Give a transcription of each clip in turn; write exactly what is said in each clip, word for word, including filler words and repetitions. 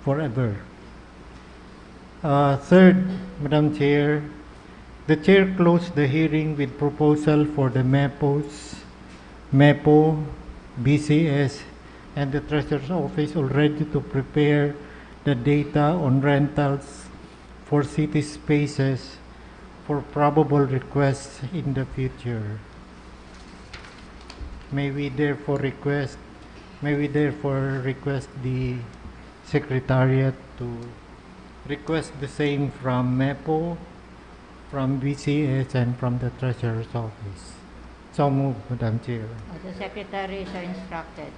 forever. Uh, third, Madam Chair, the Chair closed the hearing with proposal for the MEPOs, MEPO, BCS, and the Treasurer's Office already to prepare the data on rentals for city spaces for probable requests in the future. May we therefore request, may we therefore request the Secretariat to request the same from MEPO, from BCS, and from the Treasurer's Office. So moved, Madam Chair. As the Secretary is so instructed.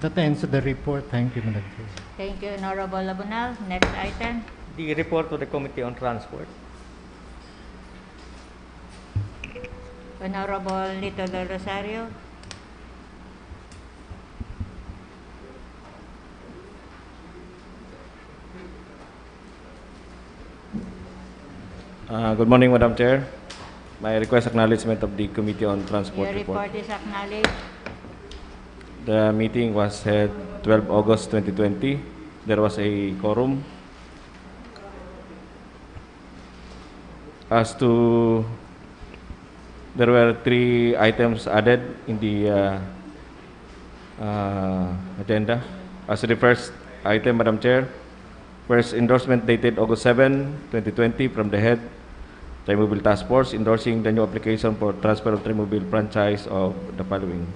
That ends the report. Thank you, Madam Chair. Thank you, Honorable Labunal. Next item, The report to the Committee on Transport. Honorable Lito Del Rosario. Uh, good morning, Madam Chair. My request acknowledgement of the Committee on Transport Your report. Report is acknowledged. The meeting was held twelve August twenty twenty. There was a quorum. As to, there were three items added in the uh, uh, agenda. As to the first item, Madam Chair, first endorsement dated August seven, twenty twenty, from the head Trimobile Task Force endorsing the new application for transfer of Trimobile franchise of the following.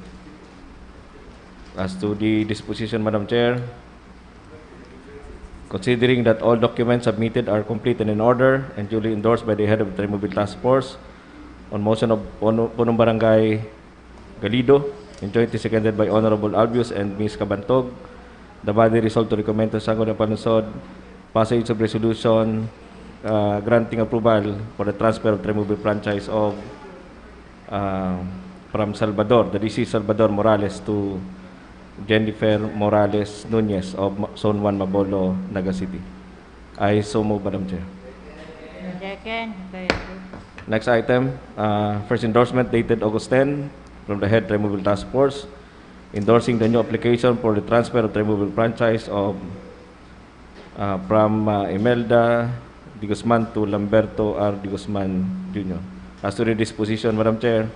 As to the disposition, Madam Chair, considering that all documents submitted are complete and in order and duly endorsed by the head of the Trimobile Task Force, on motion of Puno- Punong Barangay Galido and jointly seconded by Honorable Albius and Miss Cabantog, the body resolved to recommend to Sangguniang Panlungsod passage of resolution uh, granting approval for the transfer of Trimobile franchise of uh, from Salvador, the deceased Salvador Morales, to Jennifer Morales Nunez of Ma- Zone one, Mabolo, Naga City. I so move, Madam Chair. Second. Okay. Next item, uh, first endorsement dated August ten from the head Trimobile Task Force endorsing the new application for the transfer of Trimobile franchise of uh, from uh, Imelda de Guzman to Lamberto R. de Guzman Junior. As to the disposition, Madam Chair,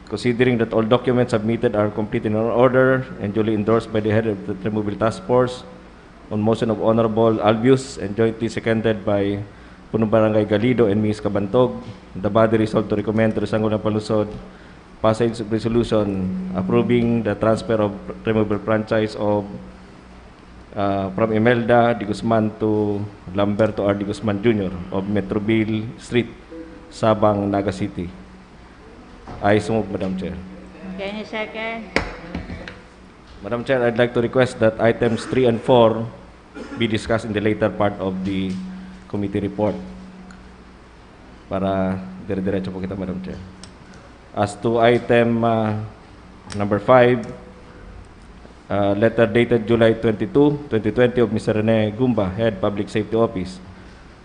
considering that all documents submitted are complete and in order and duly endorsed by the head of the Trimobile Task Force on motion of Honorable Albius and jointly seconded by Punong Barangay Galido and Miss Cabantog, the body resolved to recommend to the Sangguniang Panlungsod passage of resolution approving the transfer of Trimobile franchise of uh, from Imelda de Guzman to Lamberto R. de Guzman Junior of Metroville Street, Sabang, Naga City. I so move, Madam Chair. Okay, any second? Madam Chair, I'd like to request that items three and four be discussed in the later part of the committee report para dire-diretso po kita, Madam Chair. As to item uh, number five, uh, letter dated July twenty-two, twenty twenty of Mister Rene Gumba, Head Public Safety Office,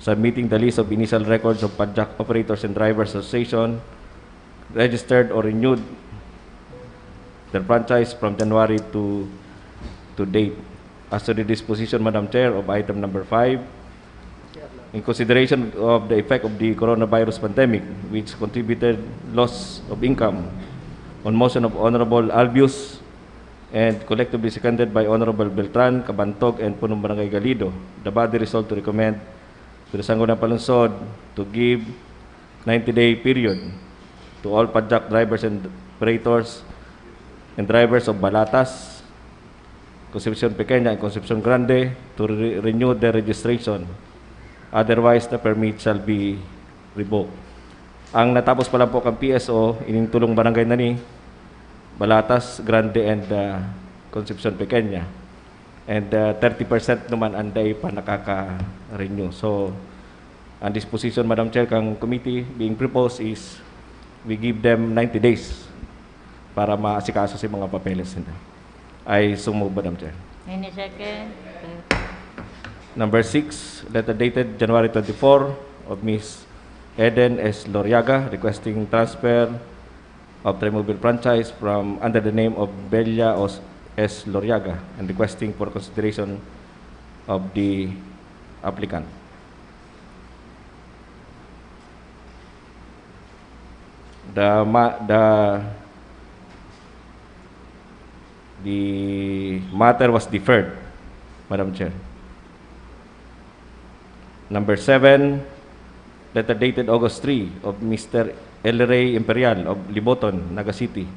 submitting the list of initial records of Padjak Operators and Drivers Association registered or renewed their franchise from January to to date. As to the disposition, Madam Chair, of item number five, in consideration of the effect of the coronavirus pandemic, which contributed loss of income, on motion of Honorable Albius and collectively seconded by Honorable Beltran, Cabantog, and Punong Barangay Galido, the body resolved to recommend to the Sangguniang Panlungsod to give ninety-day period to all Padjak drivers and operators and drivers of Balatas, Concepcion Pequeña, and Concepcion Grande to re- renew their registration. Otherwise, the permit shall be revoked. Ang natapos pa lang po kan P S O, ining tulong barangay na ni Balatas, Grande, and uh, Concepcion Pequeña. And uh, thirty percent naman ang dai pa nakaka-renew. So, ang disposition, Madam Chair, kang committee being proposed is we give them ninety days para maasikaso si mga papeles nila. I so move, Madam Chair. Any second? Number six, letter dated January twenty-four of Miss Eden S. Loriaga requesting transfer of Trimobile franchise from under the name of Bella Os- S. Loriaga and requesting for consideration of the applicant. The ma-, the, the matter was deferred, Madam Chair. Number seven, letter dated August three of Mister El Rey Imperial of Liboton, Naga City,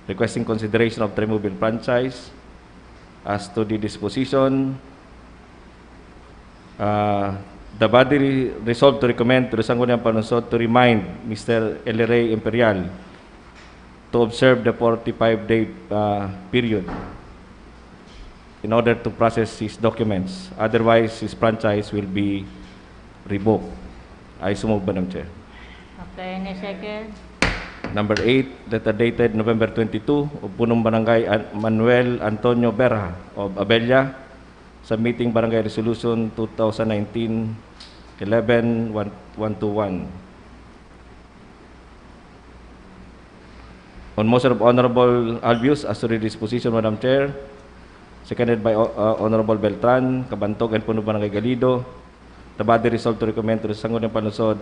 requesting consideration of Trimobile franchise. As to the disposition, uh, the body re-, resolved to recommend to the Sangguniang Panlungsod to remind Mister El Rey Imperial to observe the forty-five day, uh, period in order to process his documents. Otherwise, his franchise will be revoked. I so move, Madam Chair. Okay, any second? Number eight, letter dated November twenty-two, of Punong Barangay An-, Manuel Antonio Berha of Abella, submitting Barangay Resolution two thousand nineteen eleven one two one. On motion of Honorable Albius, as to the disposition, Madam Chair, seconded by, uh, Honorable Beltran, Kabantog, and Punong Barangay Galido, the body resolved to recommend to the Sangguniang Panlungsod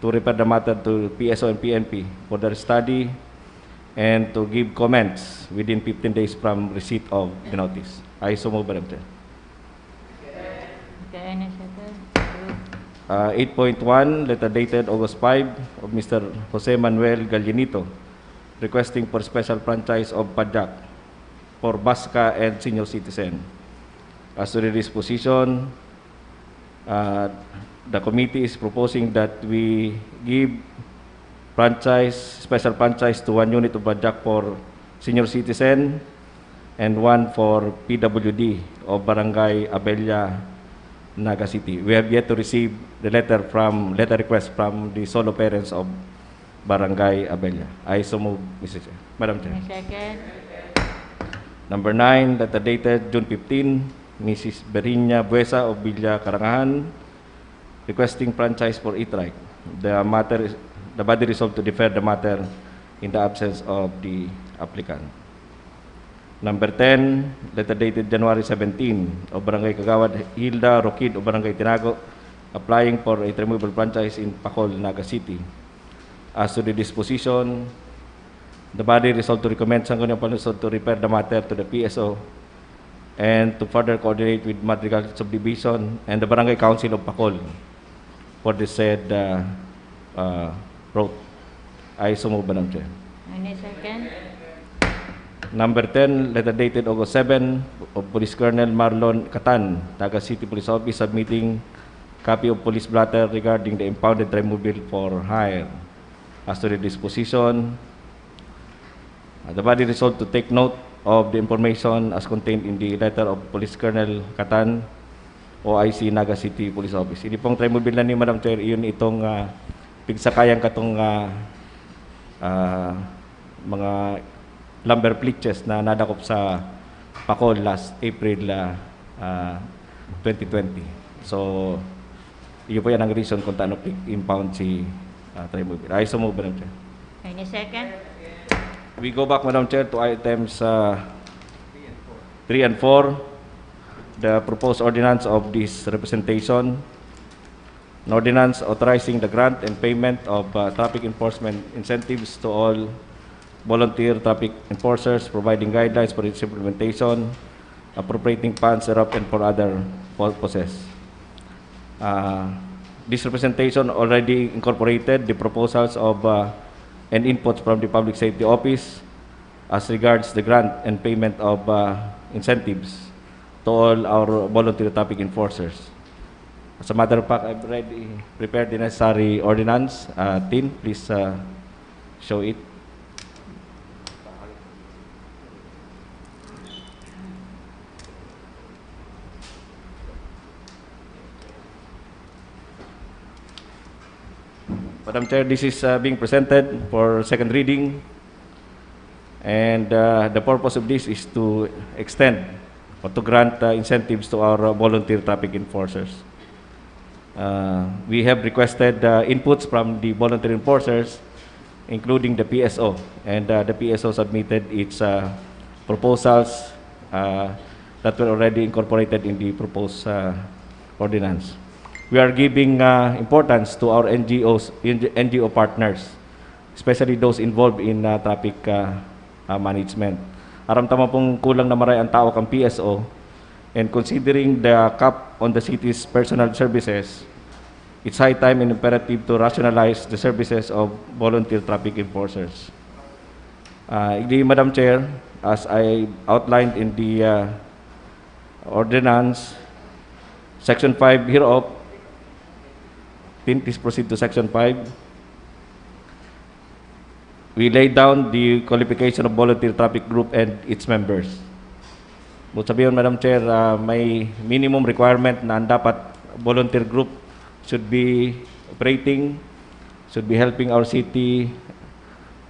to refer the matter to P S O and P N P for their study and to give comments within fifteen days from receipt of the notice. I so move, Madam Chair. Okay, any second? Uh, eight point one, letter dated August five of Mister Jose Manuel Gallinito, requesting for special franchise of Padjak for Basca and senior citizen. As to the disposition, uh, the committee is proposing that we give franchise, special franchise to one unit of Padjak for senior citizen and one for P W D of Barangay Abella, Naga City. We have yet to receive the letter from, letter request from the solo parents of Barangay Abella. I so move, Mister Chair. Madam Chair. Any second? Number nine, letter dated June fifteen, Missus Berinya Buesa of Villa Karangahan, requesting franchise for e-trike. The matter is, the body resolved to defer the matter in the absence of the applicant. Number ten, letter dated January seventeen, of Barangay Kagawad Hilda Rokid of Barangay Tinago, applying for a Trimobile franchise in Pacol, Naga City. As to the disposition, the body resolved to recommend Sangguniang Panlungsod to refer the matter to the P S O and to further coordinate with Madrigal Subdivision and the Barangay Council of Pacol for the said, uh, uh, road. I so move, Madam Chair. Any second? Number ten, letter dated August seven, of Police Colonel Marlon Catan, Naga City Police Office, submitting copy of police blotter regarding the impounded Trimobile for hire. As to the disposition, uh, the body resolved to take note of the information as contained in the letter of Police Colonel Catan, O I C, Naga City Police Office. Ini pong Trimobile na ni, Madam Chair, iyon itong, ah, pigsakayan katong, ah, ah, mga lumber flitches na nadakop sa Pacol last April, ah, ah, twenty twenty. So, iyo po yan ang reason kung taano pig-impound si, ah, Trimobile. I so move, Madam Chair. Any second? We go back, Madam Chair, to items, uh, three and four. The proposed ordinance of this representation. An ordinance authorizing the grant and payment of, uh, traffic enforcement incentives to all volunteer traffic enforcers, providing guidelines for its implementation, appropriating funds thereof, and for other purposes. Uh, this representation already incorporated the proposals of, uh, and inputs from the Public Safety Office as regards the grant and payment of, uh, incentives to all our volunteer traffic enforcers. As a matter of fact, I've already prepared the necessary ordinance. Uh, Tin, please, uh, show it. Madam Chair, this is, uh, being presented for second reading. And, uh, the purpose of this is to extend or to grant, uh, incentives to our, uh, volunteer traffic enforcers. Uh, we have requested, uh, inputs from the volunteer enforcers, including the P S O. And, uh, the P S O submitted its, uh, proposals uh, that were already incorporated in the proposed uh, ordinance. We are giving uh, importance to our N G Os, N G O partners, especially those involved in uh, traffic uh, uh, management. Aram ta man pong kulang na maray ang tao kan P S O, and considering the cap on the city's personal services, it's high time and imperative to rationalize the services of volunteer traffic enforcers. Uh, igdi, Madam Chair, as I outlined in the uh, ordinance, Section five hereof, please proceed to Section five. We lay down the qualification of volunteer traffic group and its members. But sabihin, Madam Chair, uh, may minimum requirement na ang dapat volunteer group should be operating, should be helping our city,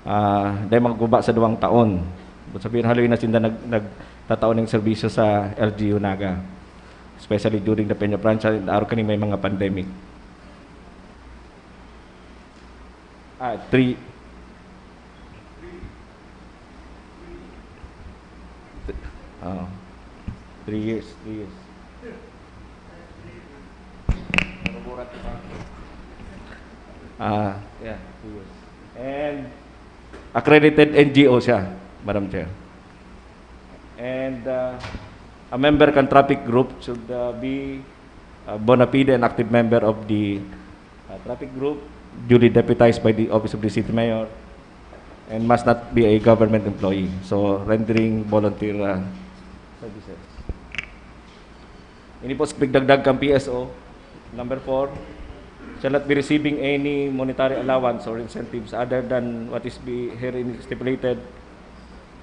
uh, dahil magkuba sa duwang taon. But sabihin, haloy na sinda nag, nagtatao ng serbisyo sa L G U Naga, especially during the Peñafrancia, araw kani may mga pandemic. Ah, three. Oh. Three years, three years. Ah, yeah, three years. And accredited N G O siya, Madam Chair. And uh, a member kan traffic group should uh, be a bona fide and active member of the uh, traffic group, duly deputized by the Office of the City Mayor, and must not be a government employee. So, rendering volunteer uh, services. Ini po sa pigdagdag kan P S O, number four, shall not be receiving any monetary allowance or incentives other than what is be herein stipulated,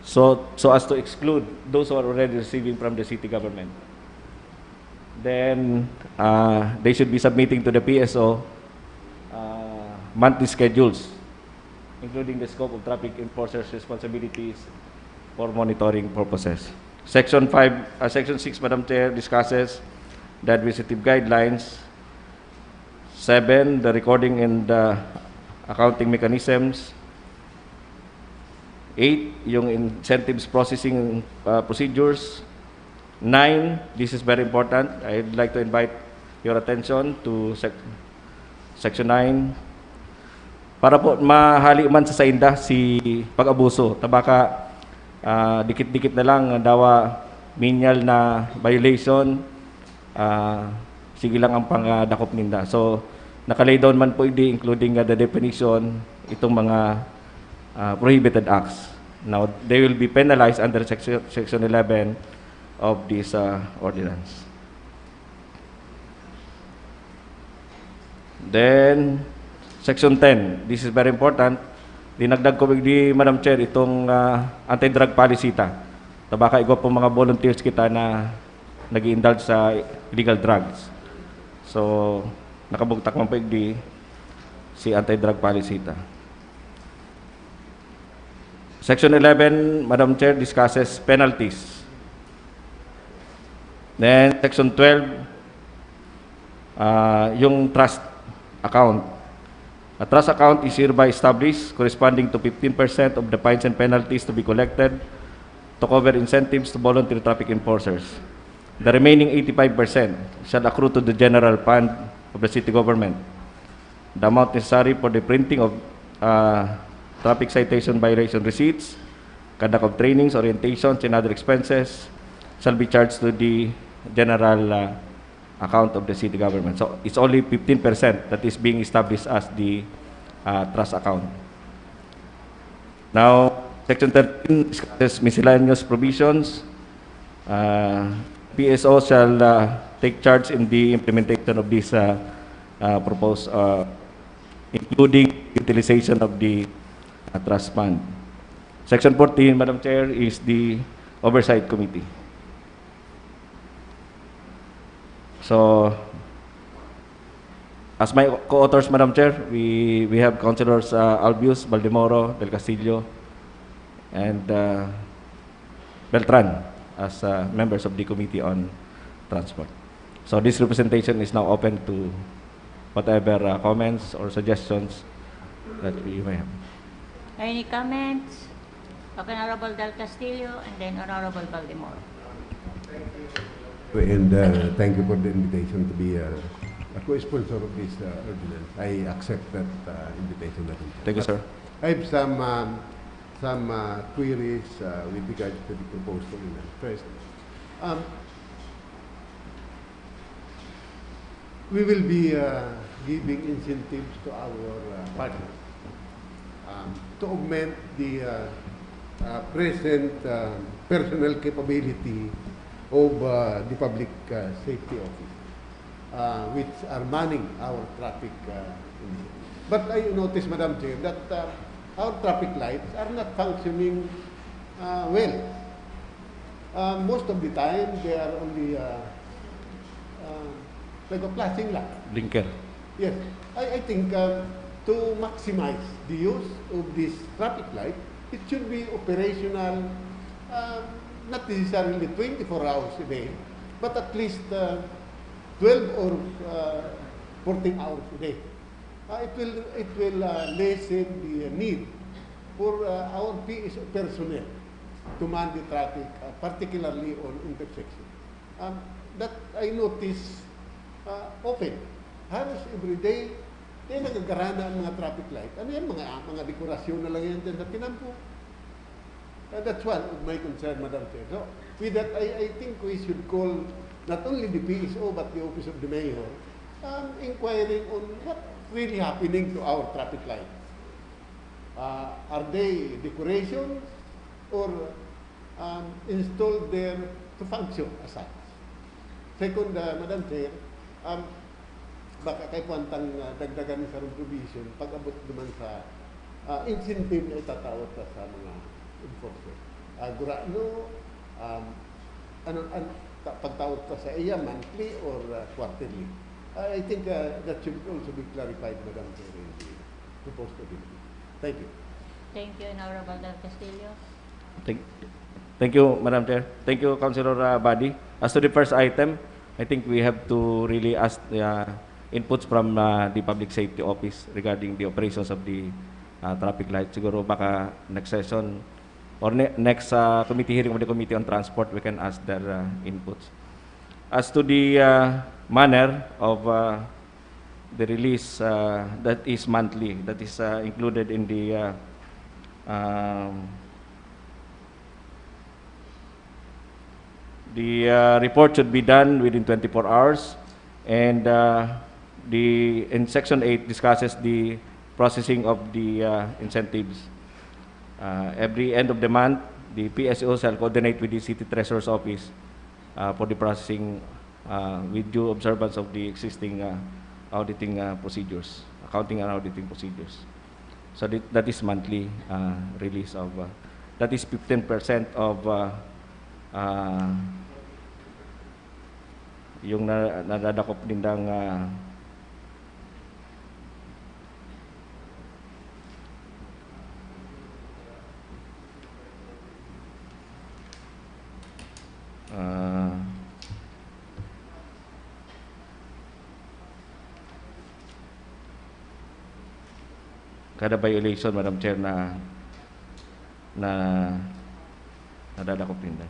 so, so as to exclude those who are already receiving from the city government. Then, uh, they should be submitting to the P S O uh, monthly schedules, including the scope of traffic enforcers' responsibilities for monitoring purposes. Section five, uh, Section six, Madam Chair, discusses the administrative guidelines. Seven, the recording and uh, accounting mechanisms. Eight, yung incentives processing uh, procedures. Nine, this is very important. I'd like to invite your attention to sec- Section nine. Para po mahali man sa sainda si pag-abuso, ta baka ah, dikit-dikit na lang, dawa menial na violation, ah, sige lang ang pangadakop ninda. So, naka-lay down man po idi, including uh, the definition, itong mga uh, prohibited acts. Now, they will be penalized under section, section eleven of this uh, ordinance. Then, Section ten, this is very important. Dinagdag ko di, Madam Chair, itong uh, anti-drug policy ta. Ta baka igwa po mga volunteers kita na nag indulge sa illegal drugs. So, nakabugtak man po igdi si anti-drug policy ta. Section eleven, Madam Chair, discusses penalties. Then, Section twelve, uh, yung trust account. A trust account is hereby established corresponding to fifteen percent of the fines and penalties to be collected to cover incentives to voluntary traffic enforcers. The remaining eighty-five percent shall accrue to the general fund of the city government. The amount necessary for the printing of uh, traffic citation violation receipts, conduct of trainings, orientations, and other expenses shall be charged to the general uh, account of the city government. So it's only fifteen percent that is being established as the uh, trust account. Now, Section thirteen discusses miscellaneous provisions. Uh, P S O shall uh, take charge in the implementation of this uh, uh, proposed, uh, including utilization of the uh, trust fund. Section fourteen, Madam Chair, is the Oversight Committee. So, as my co-authors, Madam Chair, we, we have Councilors uh, Albius, Baldemoro, Del Castillo, and uh, Beltran as uh, members of the Committee on Transport. So this representation is now open to whatever uh, comments or suggestions that you may have. Any comments of Honorable Del Castillo and then Honorable Baldemoro? And uh, thank you for the invitation to be uh, a co-sponsor of this uh, ordinance. I accept that uh, invitation, Madam Chair. Thank you, sir. I have some um, some uh, queries uh, with regards to the proposed ordinance. First, um, we will be uh, giving incentives to our uh, partners um, to augment the uh, uh, present uh, personnel capability of uh, the public uh, safety office, uh, which are manning our traffic. Uh, in- but I noticed, Madam Chair, that uh, our traffic lights are not functioning uh, well. Uh, most of the time, they are only uh, uh, nag-flashing lang. Blinker. Yes, I, I think um, to maximize the use of this traffic light, it should be operational, um, not necessarily twenty-four hours a day, but at least uh, twelve or uh, fourteen hours a day. Uh, it will it will uh, lessen the need for uh, our P S O personnel to man the traffic, uh, particularly on intersection. Um, that I notice uh, often. Halos every day, kaya nagagarana ang mga traffic light. Ano yan? Mga, mga dekorasyon na lang yan dyan sa tinampo. Uh, that's one of my concern, Madam Chair. So, with that, I, I think we should call not only the P S O but the Office of the Mayor um, inquiring on what really happening to our traffic light. Uh, are they decorations or um, installed there to function as such? Second, uh, Madam Chair, um, baka kay puwantang uh, dagdagan sa provision pag-abot naman sa uh, incentive na itatao ta sa mga enforcer. Uh, gurano, um, ano, ano, ta- pagtao ta sa iya monthly or uh, quarterly. I think uh, that should also be clarified, Madam Chair, in the proposed ordinance. Thank you. Thank you, Honorable Del Castillo. Thank, thank you, Madam Chair. Thank you, Councilor uh, Buddy. As to the first item, I think we have to really ask uh, inputs from uh, the Public Safety Office regarding the operations of the uh, traffic light. Siguro baka next session or ne- next uh, committee hearing of the Committee on Transport, we can ask their uh, inputs. As to the uh, manner of uh, the release uh, that is monthly, that is uh, included in the uh, um, the uh, report should be done within twenty-four hours, and uh, the in section eight discusses the processing of the uh, incentives. Uh, every end of the month, the P S O shall coordinate with the City Treasurer's Office uh, for the processing uh, with due observance of the existing uh, auditing uh, procedures, accounting and auditing procedures. So that, that is monthly uh, release of, uh, that is fifteen percent of uh, uh, yung na, nadadakop nindang uh, uh, kada violation, Madam Chair, na na nadadakop ninda.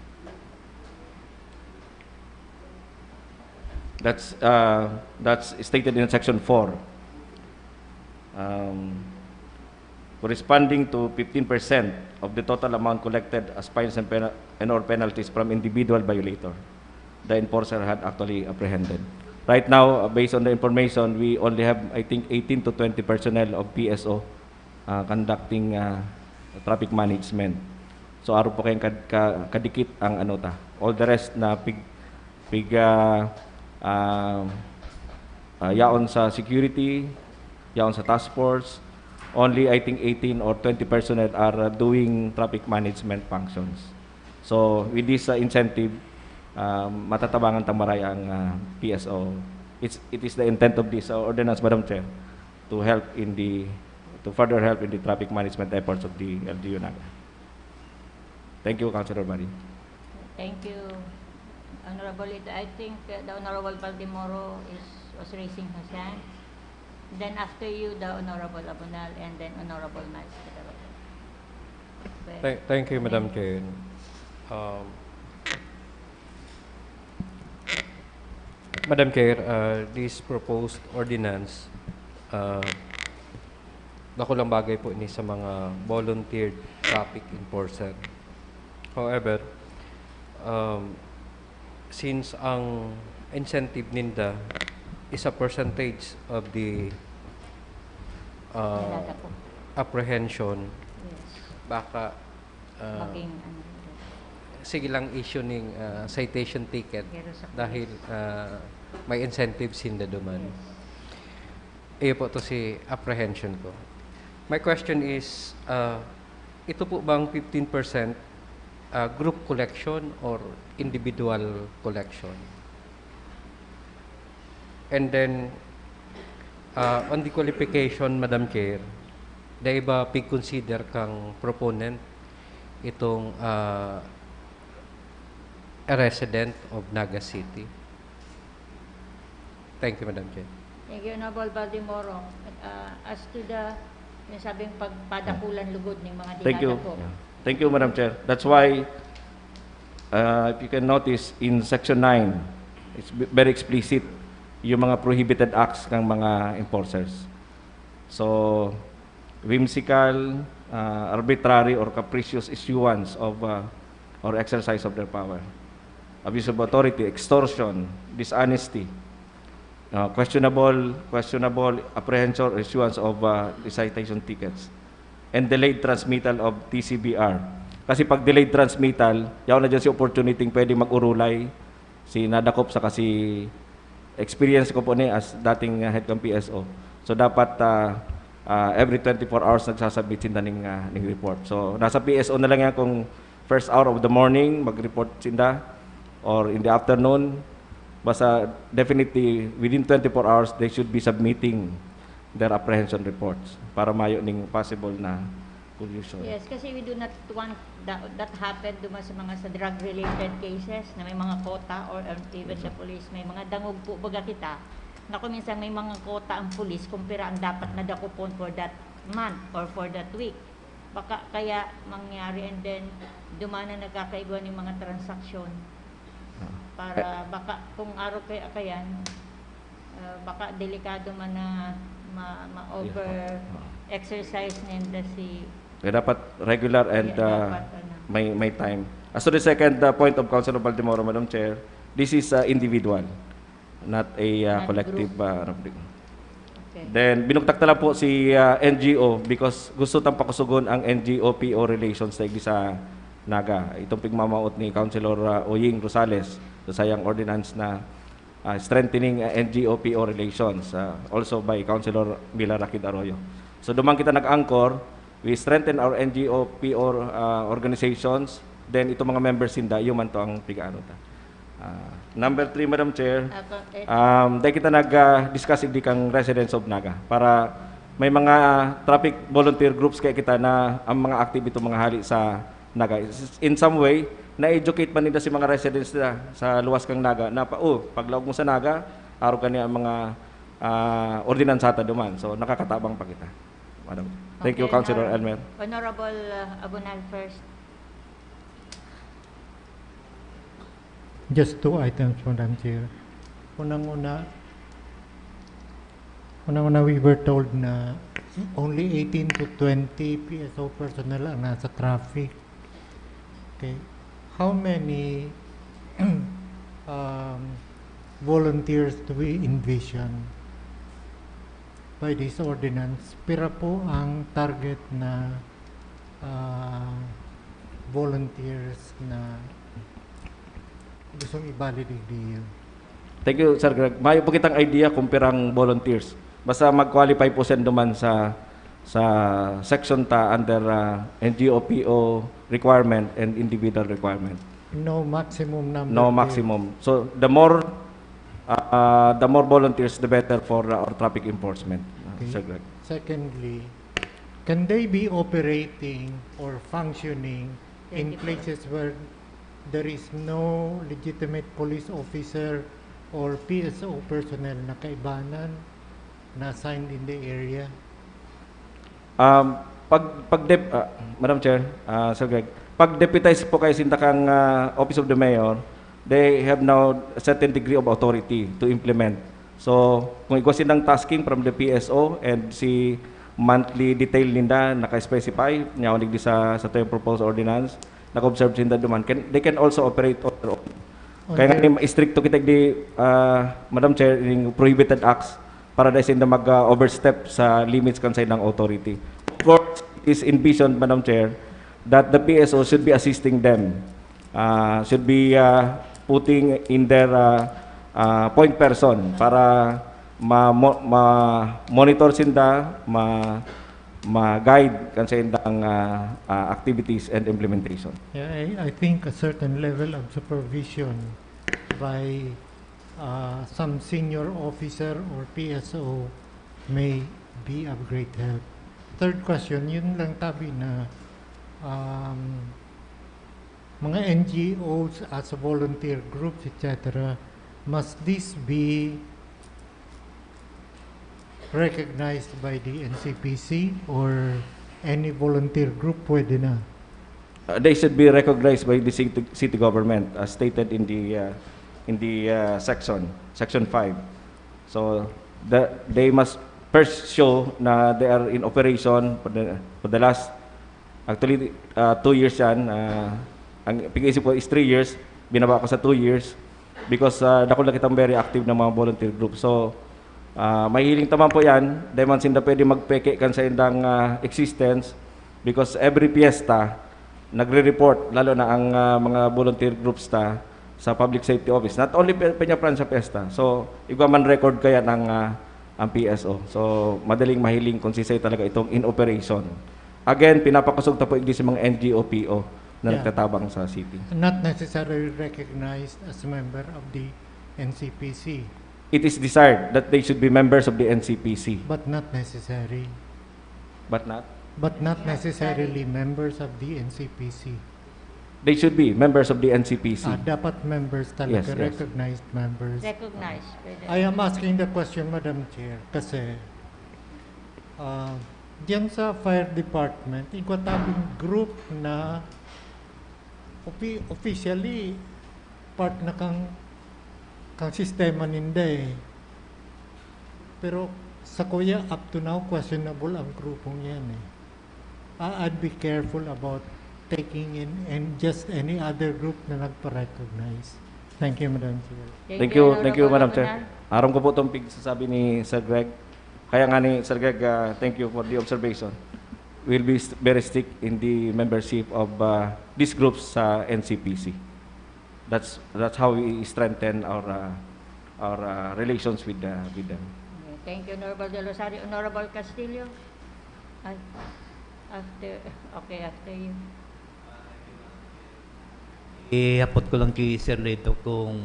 That's uh, that's stated in section four. Um, corresponding to fifteen percent of the total amount collected as fines and, pena- and or penalties from individual violator, the enforcer had actually apprehended. Right now, uh, based on the information, we only have, I think, eighteen to twenty personnel of P S O uh, conducting uh, traffic management. So, aro po kayong kad- ka- kadikit ang ano ta. All the rest na pig, pig uh, uh, uh, yaon sa security, yaon sa task force, only I think eighteen or twenty personnel are uh, doing traffic management functions. So, with this uh, incentive, uh, matatabangan tamaray ang uh, P S O. It's, it is the intent of this uh, ordinance, Madam Chair, to help in the to further help in the traffic management efforts of the L G U Naga. Thank you, Councilor Buddy. Thank you, Honorable Ito. I think uh, the Honorable Baldemoro is was raising his hand. Then after you, the Honorable Abonal, and then Honorable Miles Catarota. Thank, thank you, Madam Chair. Um, Madam Chair, uh, this proposed ordinance, uh, dakulang bagay po ini sa mga volunteered traffic enforcer. However, um, since ang incentive ninda is a percentage of the, uh, Nalala po. Apprehension, Yes. Baka, uh, Maging ano. Sige lang issue ning, uh, citation ticket Pero sa dahil, police. Uh, may incentive sinda duman. Yes. Iyo po to si apprehension ko. My question is, uh, ito po bang fifteen percent, uh, group collection or individual collection? And then, uh, on the qualification, Madam Chair, dai ba pig-consider kang proponent itong, uh, a resident of Naga City? Thank you, Madam Chair. Thank you, Honorable Baldemoro. Uh, as to the, yung sabing pagpadakulan lugod ng mga Thank you. dinadako. Yeah. Thank you, Madam Chair. That's why, uh, if you can notice, in Section nine, it's ve-, very explicit yung mga prohibited acts ng mga enforcers. So, whimsical, uh, arbitrary or capricious issuance of, uh, or exercise of their power. Abuse of authority, extortion, dishonesty, uh, questionable, questionable apprehension or issuance of, uh, the citation tickets, and delayed transmittal of T C B R. Kasi pag delayed transmittal, yaon na dyan si opportunity pwede mag-urulay, si nadakop sa kasi experience ko po ni as dating, uh, head kang P S O. So dapat, uh, uh, every twenty-four hours nagsasubmit sinda ning, uh, ning report. So nasa P S O na lang yan kung first hour of the morning mag-report sinda or in the afternoon. Basta definitely within twenty-four hours they should be submitting their apprehension reports para mayo ning possible na collusion. Yes, kasi we do not want that, that happen duman sa mga sa drug-related cases na may mga quota or, um, even the police, may mga dangog po baga kita na kung minsan may mga quota ang police kung pira ang dapat na dakopon for that month or for that week. Baka kaya mangyari and then duman na nagkakaigwa ng mga transaksyon. Ah. Para Eh, baka kung araw kaya kayan, ah, baka delikado man na ma-, ma-over Yeah. Ah. exercise ninda si Kaya dapat regular and, Yeah, ah, dapat, ano. may, may time. As to the second, ah, point of Councilor Baldemoro, Madam Chair, this is, ah, individual, not a, ah, Not collective, group. ah, ano, Okay. Then, binugtak na lang po si, ah, N G O because gusto tang pakusugon ang N G O P O relations na igdi sa Naga. Itong pigmamawot ni Councilor, ah, Oying Rosales sa sayang ordinance na, ah, strengthening, ah, N G O P O relations, ah, also by Councilor Mila Rakid Arroyo. So, duman kita nag-anchor, we strengthen our N G O P O, ah, organizations, then itong mga members sinda, iyo man to ang pigaano ta. Ah, number three, Madam Chair, Ako, eh. um, dahil kita nag, ah, discuss igdi kang Residents of Naga para may mga, ah, traffic volunteer groups kaya kita na ang mga active itong mga hali sa Naga. In some way, na-educate man ninda si mga residents na sa luwas kang Naga na pa, "Oh, paglaog mo sa Naga, arog kani ang mga, ah, ordinansa ta duman." So, nakakatabang pa kita. Madam. Thank you, Okay, Councilor Honor-, Elmer. Honorable, uh, Abunal first. Just two items, Madam Chair. Unang-una, unang-una, we were told na only eighteen to twenty P S O personnel ang nasa traffic. Okay. How many, um, volunteers do we envision by this ordinance? Pira po ang target na, ah, volunteers na gustong ibalid igdi? Thank you, Sir Greg. Mayo po kitang idea kung pirang volunteers. Basta mag-qualify po siya duman sa, sa section ta under, ah, N G O P O requirement and individual requirement. No maximum number No there. maximum. So, the more, ah, ah, the more volunteers, the better for, ah, our traffic enforcement, ah, Okay. Sir Greg. Secondly, can they be operating or functioning in Twenty-four. places where there is no legitimate police officer or P S O personnel na kaibanan na assigned in the area? Um, pag, pag dep-, ah, Madam Chair, ah, Sir Greg, pag deputize po kayo sinda kang, ah, Office of the Mayor, they have now a certain degree of authority to implement. So, kung igwa sindang tasking from the P S O and si monthly detail ninda naka-specify, niya digdi sa, sa tuyang proposed ordinance, nag-observe sinda duman, can, they can also operate on their own. Kaya nga, Okay. Ni, istrikto kita di, ah, Madam Chair, yung prohibited acts para dai sinda mag, ah, overstep sa limits kan saindang authority. Of course, it is envisioned, Madam Chair, that the P S O should be assisting them, ah, should be, ah, putting in their, ah, ah, point person para ma-, mo-, ma-monitor sinda, ma-, ma-guide kan saindang, ah, ah, activities and implementation. Yeah, I, I think a certain level of supervision by, uh, some senior officer or P S O may be of great help. Third question, yun lang tabi na, um, mga N G Os as a volunteer groups, et cetera, must this be recognized by the N C P C or any volunteer group? Pwede na. Uh, they should be recognized by the city, city government as stated in the, uh, in the, uh, section, section five. So, the, they must first show na they are in operation for the, for the last, actually, uh, two years yan. Uh, ang pag-iisip ko is three years, binaba ko sa two years because, uh, dakul na kitang very active na mga volunteer group. So, uh, mahihiling ta man po yan, dai man sinda pwede magpeke kan saindang, uh, existence because every piyesta, nagre-report, lalo na ang, ah, mga volunteer groups ta sa Public Safety Office. Not only Pe-, Peñafrancia Fiesta. So, igwa man record kaya ng, ah, ang P S O. So, madaling mahiling kung siisay talaga itong in operation. Again, pinapakosog ta po igdi sa mga N G O P O na Yeah. nagtatabang sa city. Not necessarily recognized as a member of the N C P C. It is desired that they should be members of the N C P C. But not necessary. But not? But not necessarily members of the N C P C. They should be members of the N C P C. Ah, dapat members talaga, Yes, yes. recognized members. Recognized. Pwede. I am asking the question, Madam Chair, kasi, ah, diyan sa fire department, igwa tabing group na opi-, officially part na kang, kang sistema ninda eh. Pero sa kuya, up to now, questionable ang grupong yan eh. Ah, I'd be careful about taking in and just any other group na nagpa-recognize. Thank you, Madam Chair. Thank you, thank you, Honorable Madam Chair. Rafael. Aram ko po itong pigsasabi ni Sir Greg. Kaya nga ni Sir Greg, ah, thank you for the observation. We'll be st-, very strict in the membership of, ah, these groups sa N C P C. That's, that's how we strengthen our, ah, our, ah, relations with, ah, with them. Okay, thank you, Honorable Del Rosario. Honorable Castillo? Ay, after, okay, after you. Ihapot ko lang ki Sir Lito kung,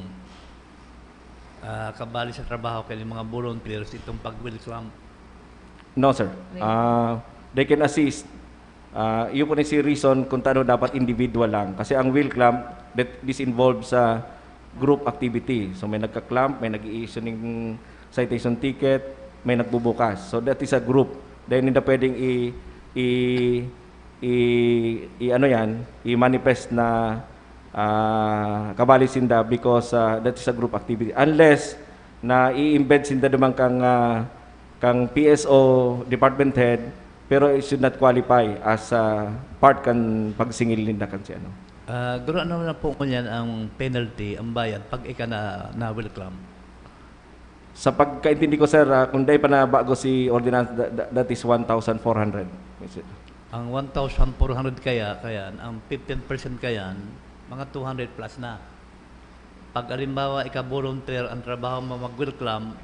ah, kabali sa trabaho kan mga volunteers itong pag-wheel clamp. No, sir. Wheel. Ah, they can assist. Ah, iyo po ni si reason kung tano dapat individual lang. Kasi ang wheel clamp, that, this involves sa group activity. So, may nagka-clamp, may nag-i-issue ning citation ticket, may nagbubukas. So, that is a group. Then, hindi pwedeng i-, i-, i-, i-, ano yan, i-manifest na, ah, kabali sinda because, ah, that is a group activity. Unless na i-embed sinda duman kang, ah, kang P S O department head, pero it should not qualify as, ah, part kan pagsingil ninda kan si ano. Ah, guro, ano na po ngunyan ang penalty, ang bayad, pag ika na, na-wheel clamp? Sa pagkaintindi ko, sir, ah, kung dai pa na bago si ordinance, tha-, tha-, that is one thousand four hundred. Ang one thousand four hundred kaya, kaya ang fifteen percent kayan, mga two hundred plus na. Pag alimbawa, ika volunteer, ang trabaho mo mag-wheel clamp,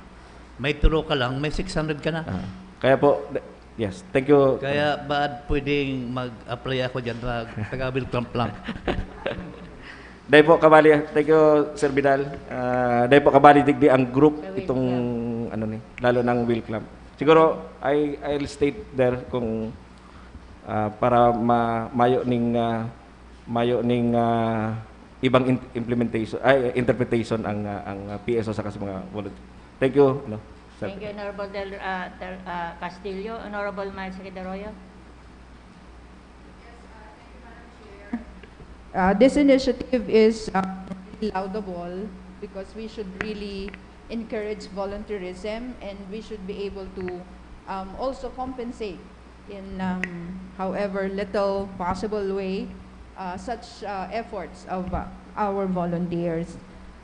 may turo ka lang, may six hundred ka na. Ah, kaya po, th-, yes, thank you. Kaya baad pwedeng mag-apply ako dyan, mag-, taga-wheel clamp lang? Dai po, kabali. Thank you, Sir Vidal. Ah, dai po, kabali digdi ang group, Sa wheel itong, clamp. Ano ni, lalo ng wheel clamp. Siguro, I, I'll state there kung, ah, para ma-, mayo ning, ah, mayo ning, ah, ibang in-, implementation, ay, interpretation ang, ah, ang, ah, P S O saka sa mga volunteer. Thank you, ano, Sir. Thank you, Honorable Del, ah, Del, ah, Castillo. Honorable Miles Quedaroyo. Uh, this initiative is, uh, laudable because we should really encourage volunteerism, and we should be able to, um, also compensate in, um, however little possible way, uh, such, uh, efforts of, uh, our volunteers.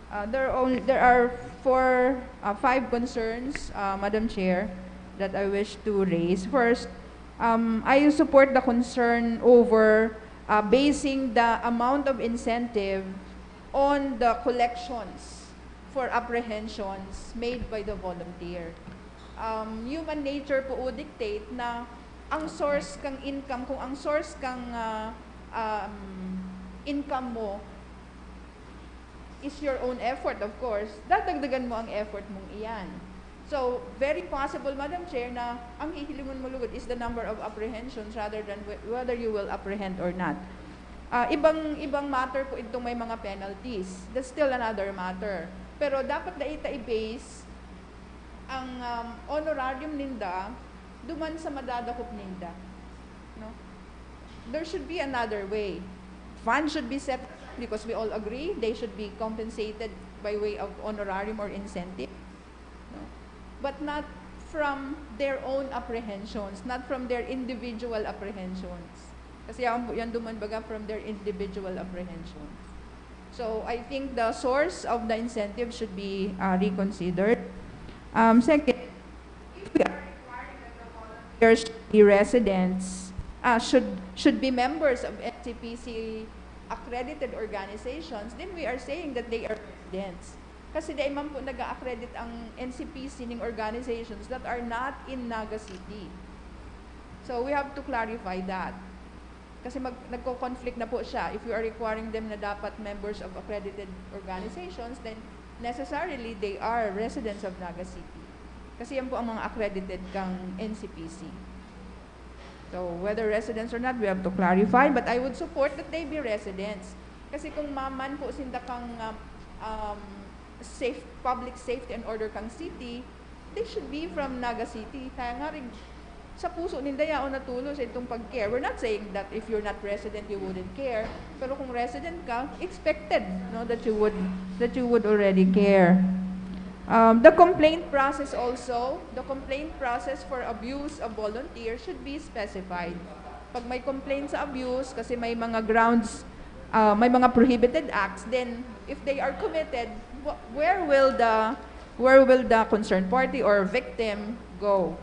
Uh, there are only, there are four, uh, five concerns, uh, Madam Chair, that I wish to raise. First, um, I support the concern over, uh, basing the amount of incentive on the collections for apprehensions made by the volunteer. Um, human nature po would dictate na ang source kang income, kung ang source kang, ah, um, income mo is your own effort, of course, dadagdagan mo ang effort mong iyan. So, very possible, Madam Chair, na ang hihilingon mo lugod is the number of apprehensions rather than whe-, whether you will apprehend or not. Ah, ibang, ibang matter po itong may mga penalties. That's still another matter. Pero dapat dai ta i-base ang, um, honorarium ninda duman sa madadakop ninda, no? There should be another way. Fund should be set because we all agree they should be compensated by way of honorarium or incentive, no? But not from their own apprehensions, not from their individual apprehensions. Kasi yan, yan duman baga from their individual apprehensions. So, I think the source of the incentive should be, uh, reconsidered. Um, second, if we are requiring that the volunteers should be residents, uh, should, should be members of N C P C accredited organizations, then we are saying that they are residents. Kasi dai man po nag-a-accredit ang N C P C ning organizations that are not in Naga City. So, we have to clarify that. Kasi mag-, nagko-conflict na po siya. If you are requiring them na dapat members of accredited organizations, then necessarily they are residents of Naga City. Kasi yan po ang mga accredited kang N C P C. So, whether residents or not, we have to clarify, but I would support that they be residents. Kasi kung maman po sinda kang, um, um, safe, public safety and order kang city, they should be from Naga City. Kaya nga rin, sa puso ninda yaon na tolos itong pag-care. We're not saying that if you're not resident, you wouldn't care. Pero kung resident ka, expected, no, that you would, that you would already care. Um, the complaint process also, the complaint process for abuse of volunteers should be specified. Pag may complaint sa abuse, kasi may mga grounds, ah, may mga prohibited acts, then if they are committed, wh-, where will the, where will the concerned party or victim go?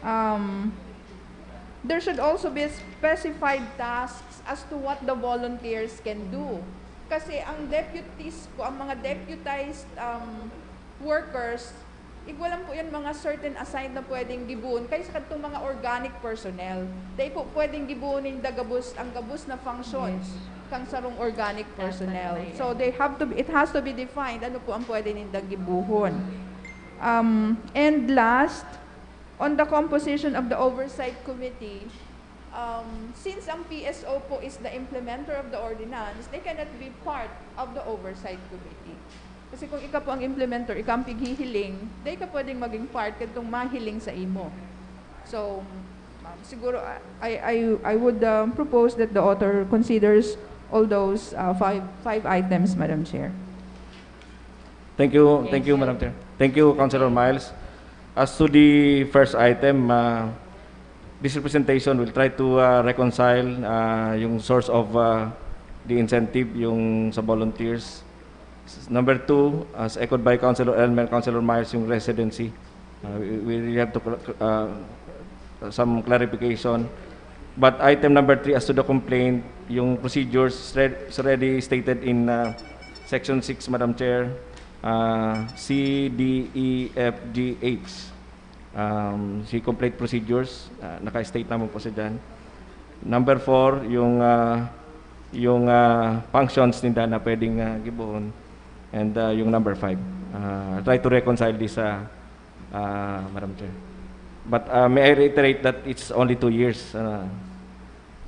Um, there should also be specified tasks as to what the volunteers can do. Kasi ang deputies po, ang mga deputized, um, workers, igwa lang po yan mga certain assigned na pwedeng gibohon kaysa kadtong mga organic personnel. Dai po pwedeng gibohon ninda gabos, ang gabos na functions Yes. kang sarong organic personnel. Taas na yun. So they have to be, it has to be defined ano po ang pwede nindang gibohon. Um, and last, on the composition of the oversight committee, um, since ang P S O po is the implementer of the ordinance, they cannot be part of the oversight committee. Kasi kung ika po ang implementer, ika ang pighihiling, dai ka pwedeng maging part kadtong mahiling sa imo. So, um, siguro, I, I, I would, um, propose that the author considers all those, uh, five, five items, Madam Chair. Thank you, thank you, Madam Chair. Thank you, Councilor Miles. As to the first item, uh, this representation will try to, uh, reconcile, uh, yung source of, uh, the incentive, yung sa volunteers. S-, number two, as echoed by Councilor Elmer, Councilor Miles, yung residency. Uh, we, we really have to cl-, uh, some clarification. But item number three, as to the complaint, yung procedures re-, is already stated in, uh, section six, Madam Chair, uh, C, D, E, F, G, H. Um, si complaint procedures, uh, naka-state naman po siya dyan. Number four, yung, uh, yung, uh, functions ninda na pwedeng, uh, gibohon. And, uh, yung number five. Uh, try to reconcile this, uh, uh, Madam Chair. But, uh, may I reiterate that it's only two years. Uh,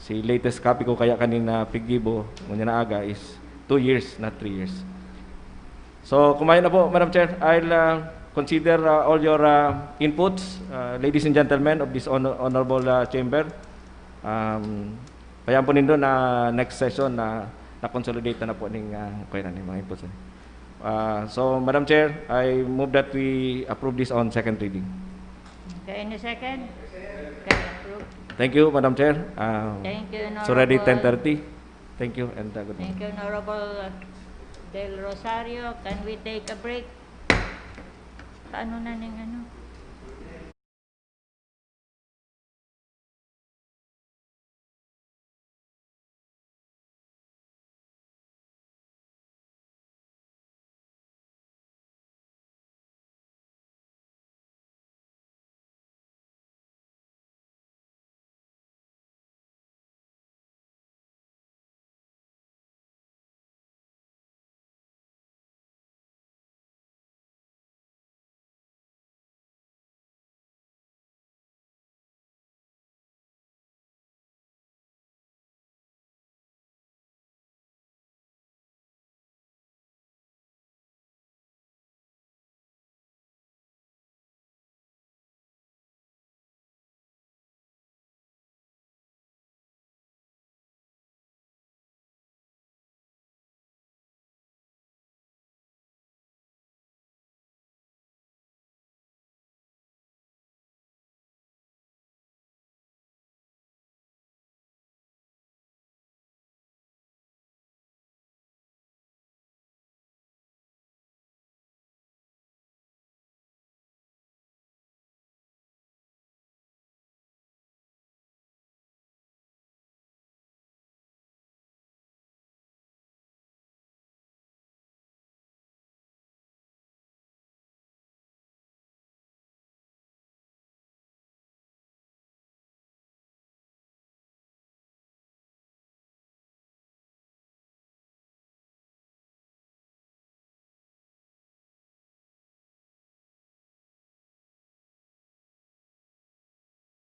si latest copy ko kaya kanina piggibo, ngunyan na aga, is two years, not three years. So, kumain na po, Madam Chair. I'll, uh, consider, uh, all your, uh, inputs, uh, ladies and gentlemen of this honor-, honorable, uh, chamber. Um, kaya po nindo na next session na na-consolidate na po ning, ah, kuya na, ning mga impulso. Ah, so, Madam Chair, I move that we approve this on second reading. Okay, any second? Okay, approve. Thank you, Madam Chair. Ah, Thank you, it's already Honorable. ten thirty. Thank you and, uh, good morning. Thank you, Honorable Del Rosario. Can we take a break? Paano na ning ano?